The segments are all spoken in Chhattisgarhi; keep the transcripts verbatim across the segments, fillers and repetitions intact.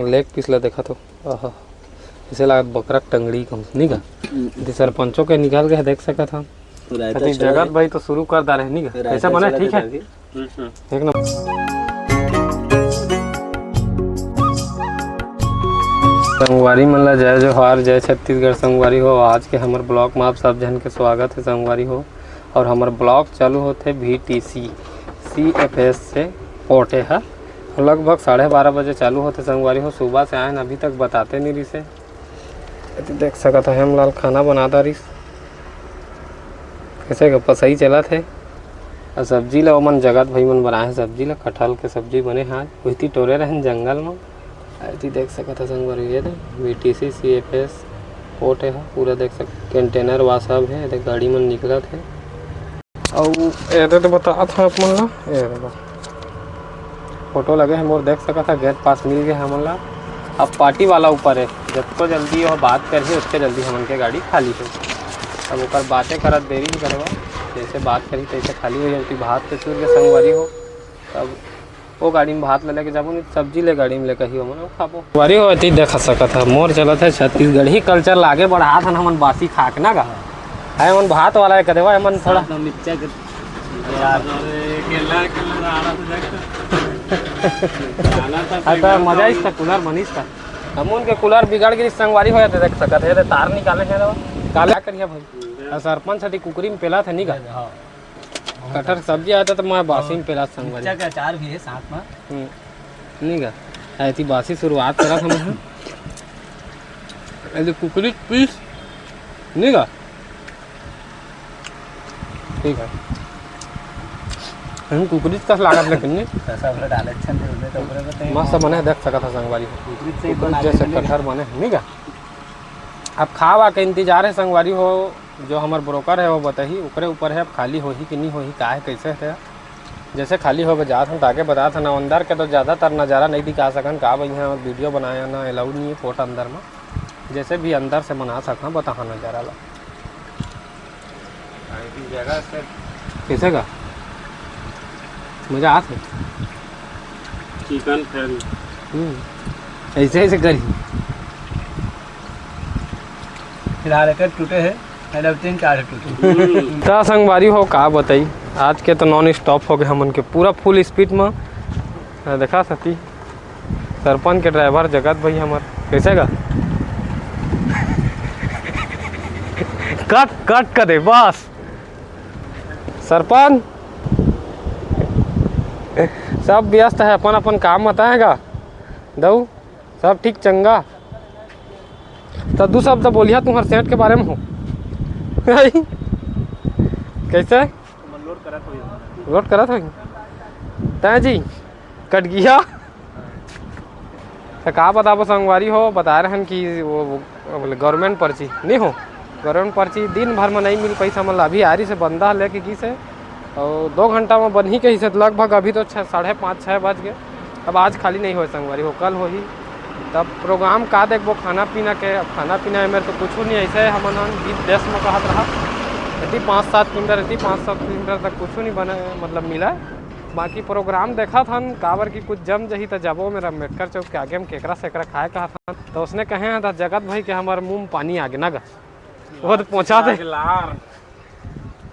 लेग पीस ला देखत हो, आहा, इसे लागत बकरा के टंगड़ी कहूँ, नहीं का? हम्म। एती सरपंचो के निकाल के देख सकत हन। रायता एती चला जगत है। भाई तो शुरू कर डारे हे, नहीं का? रायता कैसे बने? चला ठीक है है। अभी। हम्म, हम्म। एक नंबर। संगवारी मन ला जय जोहार, जय छत्तीसगढ़। संगवारी हो, आज के हमर ब्लॉग में आप सब झन के स्वागत है संगवारी हो। और हमर ब्लॉग चालू होथे V T C C F S से पोटेहा। लगभग साढ़े बारह बजे चालू होथे संगवारी हो। सुबह से आए हन, अभी तक बताते नहीं रिसे। एती देख सकत हो, हेमलाल खाना बना डारिस। कैसे का पसई चलत हे। और सब्जी ला ओमन जगत भाई मन बनाए हे, सब्जी ला कटहल के सब्जी बने हे आज। उहती टोरे रहन जंगल में। एती देख सकत हो संगवारी, ये दे V T C C F S पोटेहा, पूरा देख सकत, कंटेनर वा सब हे, ये दे गाड़ी मन निकलत हे। अउ एदे तो बतात हन आप मन ला, ए दे बा। फोटो लगे हे मोर, देख सकत हा, गेट पास मिल गए हमन ला। अब पार्टी वाला ऊपर है, जतको जल्दी वो बात करही, उतके जल्दी हमन के गाड़ी खाली हो। अब ओकर बातें करत देरी ही करवा, जैसे बात करही तैसे खाली हो जाती। भात के चूर के संगवारी हो, तब वो गाड़ी में भात ले लेके जाबो, नहीं तो सब्जी ले गाड़ी में लेके ही हमन खाबो। संगवारी हो, एती देख सकत हा, मोर चलत है छत्तीसगढ़ी कल्चर ला आगे बढ़ात हन हमन बासी खा के ना गा। है मन भात वाला है, कदे वा मन थोड़ा साथ में मिर्चा के यार। अरे, केला, केला आ रहा था, देख तो। हाँ, तो मजा इस था, कूलर बनिस था। हमन के कूलर बिगड़ गई, संगवारी हो जाते, देख सकत है, ये तार निकाले हैं रे। काला करिया भाई। और सरपंच हती कुकरी में पेला था, नहीं का? हाँ। कटहर सब्जी आता तो मैं बासी में पेला संगवारी। मिर्चा के अचार भी है साथ में। हम्म, नहीं का? ऐसी बासी शुरुआत करा था मैं। ऐसे कुकरी पीस, नहीं का? ठीक है। हम कुकरी कस लागत लेकिन नहीं। पैसा वाला डाले अच्छा नहीं होने तो ऊपर बताइए। मस्त बने, देख सकत हा संगवारी हो। कुकरी से कुकरी बना जैसे के कटहर बने, नहीं का? अब खावा के इंतजार है संगवारी हो, जो हमर ब्रोकर है वो बताही, ओकरे ऊपर है अब खाली होही कि नहीं होही, का है, कैसे है। जैसे खाली होके जात हन, ताके बतात हन, अंदर के तो ज़्यादातर नज़ारा नहीं दिखा सकन, का भाई यहाँ वीडियो बनाया ना, अलाउड नहीं है फोटो अंदर में। जैसे भी अंदर से बना सकन, बताहा नज़ारा ला। ऐसी जगह से कैसे का मज़ा आत है? Chicken Fries. हम्म, ऐसे, ऐसे करी। फिलहाल एक टूटे है, मतलब तीन चार टूटे। हम्म। त संगवारी हो, का बताई, आज के तो नॉन स्टॉप हो गए हमन के पूरा फुल स्पीड में। आ, देखा सती सरपंच के ड्राइवर जगत भाई हमर, कैसे का? कट, कट कर दे बस। सरपंच सब व्यस्त है अपन अपन काम में, ताहे गा दऊ, सब ठीक चंगा। तो दू शब्द बोलिया तुम्हार सेठ के बारे में हो। कैसे? लोड करत होई। लोड करत होई। तैं जी, कट गया। तो का बताबो संगवारी हो, बता रहन कि वो, वो, वो बोले गवर्नमेंट पर्ची नहीं हो, गवर्नमेंट पर्ची दिन भर में नहीं मिल पैसा, मतलब अभी आरी से बंदा लेके गिस हे और दो घंटा में बनही कहिस हे, तो लगभग अभी तो छः, साढ़े पाँच, छः बज गए। अब आज खाली नहीं होय संगवारी हो, कल होही। तब प्रोग्राम का देखबो, खाना पीना के। अब खाना पीना में तो कुछ नहीं, ऐसे हमन हन गीत देश में कहत रहा, एती पाँच सात क्विंटल, एती पाँच सात क्विंटल तक कुछ नहीं बने, मतलब मिला। बाकी प्रोग्राम देखत हन, काबर कि कुछ जम जही त जाबो मेर अम्बेडकर चौक के आगे में केकरा सेकरा खाए कहत हन। तो उसने कहे हैं त जगत भाई के हमर मुंह में पानी आगे ना गा, वो तो पहुंचा दे। लार।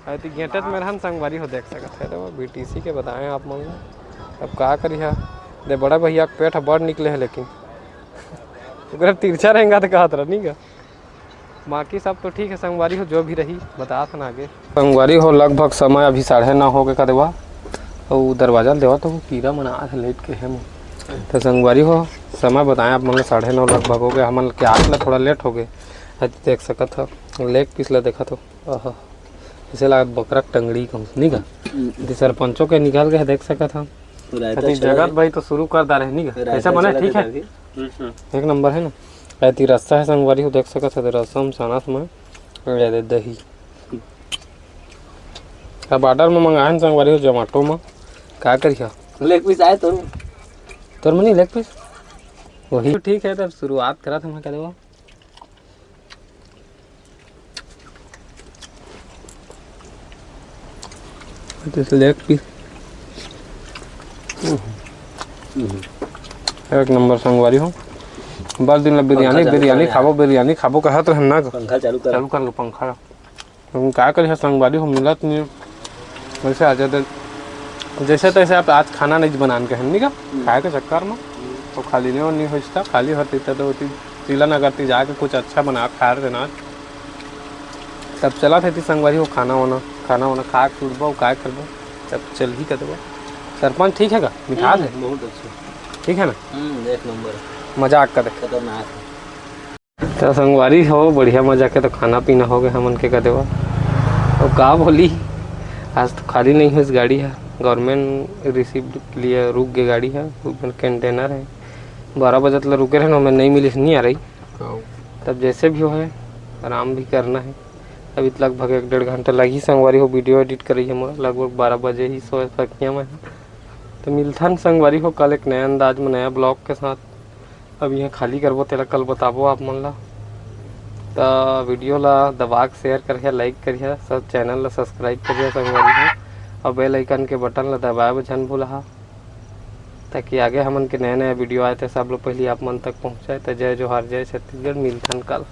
अरे तो गेटत में रहन संगवारी हो, देख सकत है, तो वी टी सी के बताए आप मन ला। अब का करिहा, दे बड़ा भैया के पेट ह बड़ निकले है, लेकिन ओकरा तिरछा रहेंगा तो कहत रह, नहीं का? बाकी सब तो ठीक है संगवारी हो, जो भी रही बतात हन आगे। संगवारी हो, लगभग समय अभी साढ़े नौ हो गए कदवा, और दरवाजा ल देवा तो कीड़ा मन आ लेट के है मुँह। तो संगवारी हो, समय बताएं आप मन ला, साढ़े नौ लगभग हो गए, हमन के आठ ला थोड़ा लेट हो गए। अति देख सकत हो, लेग पीस ला देखत हो, आहा, इसे लागत बकरा के टंगड़ी कहूँ, नहीं का? हम्म। अति सरपंचों के निकाल के देख सकत हो। रायता अति चला जगत है। भाई तो शुरू कर डारे है, नहीं का? रायता कैसे बने? चला ठीक है है। अभी। हम्म, हम्म। एक नंबर है ना। अति रस्सा है संगवारी हो, देख सकत हो, रस्सा में सानत में। ये दे दही। अब ऑर्डर में मंगाए हैं संगवारी हो, जोमेटो में। का करिहा? लेग पीस आए तोर? तोर में नहीं लेग पीस? वही। तो ठीक है, तब शुरुआत करत हन, मैं कह देबो। This leg piece। एक नंबर संगवारी हो। बड़ दिन ले बिरयानी, पंखा चालू बिरयानी कर ना खाबो, यार। बिरयानी खाबो कहत रहन ना। पंखा चालू कर। चालू कर लो पंखा। हम का करिहा संगवारी हो, मिलत नहीं। वैसे आ जाते, जैसे तैसे आप आज खाना नहीं बनान के हन, नहीं का? हम्म। खाए के चक्कर में तो खाली नहीं, नहीं होता, खाली होती तो होती। तिला नगर ती जाके कुछ अच्छा बना खा रहे ना। तब चला थे संगवारी हो, खाना वाना, खाना वाना खा के उठबो, काय करबो, तब चल ही कर देबो। सरपंच ठीक है का? मिठास है? हम्म, बहुत अच्छा। ठीक है ना? हम्म, एक नंबर। मजाक कर दे। खतरनाक है। तो संगवारी हो, बढ़िया मजा के तो खाना पीना हो गया हमन के कदेवा। अब का बोली, आज तो खाली नहीं होइस गाड़ी है, गवर्नमेंट रिसीव लिए रुक गए गाड़ी है, कंटेनर है। बारह बजे तक रुके रहे ना, मैं नहीं मिलिस, नहीं आ रही। हाँ। तब जैसे भी हो है, आराम भी करना है। अभी तो लगभग एक डेढ़ घंटा लगी संगवारी हो, वीडियो एडिट करी है मोला, लगभग बारह बजे ही सोए सकिया मैं। तो मिलथन संगवारी हो कल एक नया अंदाज में, नया ब्लॉग के साथ। अब यहाँ खाली करबो, तेला कल बताबो आप मन ला। त वीडियो ला दबा के शेयर करिहा, लाइक करिहा, सब चैनल ला सब्सक्राइब करिहा संगवारी हो, और बेल आइकन के बटन ला दबाए बर झन भूलहा, ताकि आगे हमन के नया नया वीडियो आए ते सब ले पहली आप मन तक पहुँचाए। त जय जोहार, जय छत्तीसगढ़, मिलथन कल।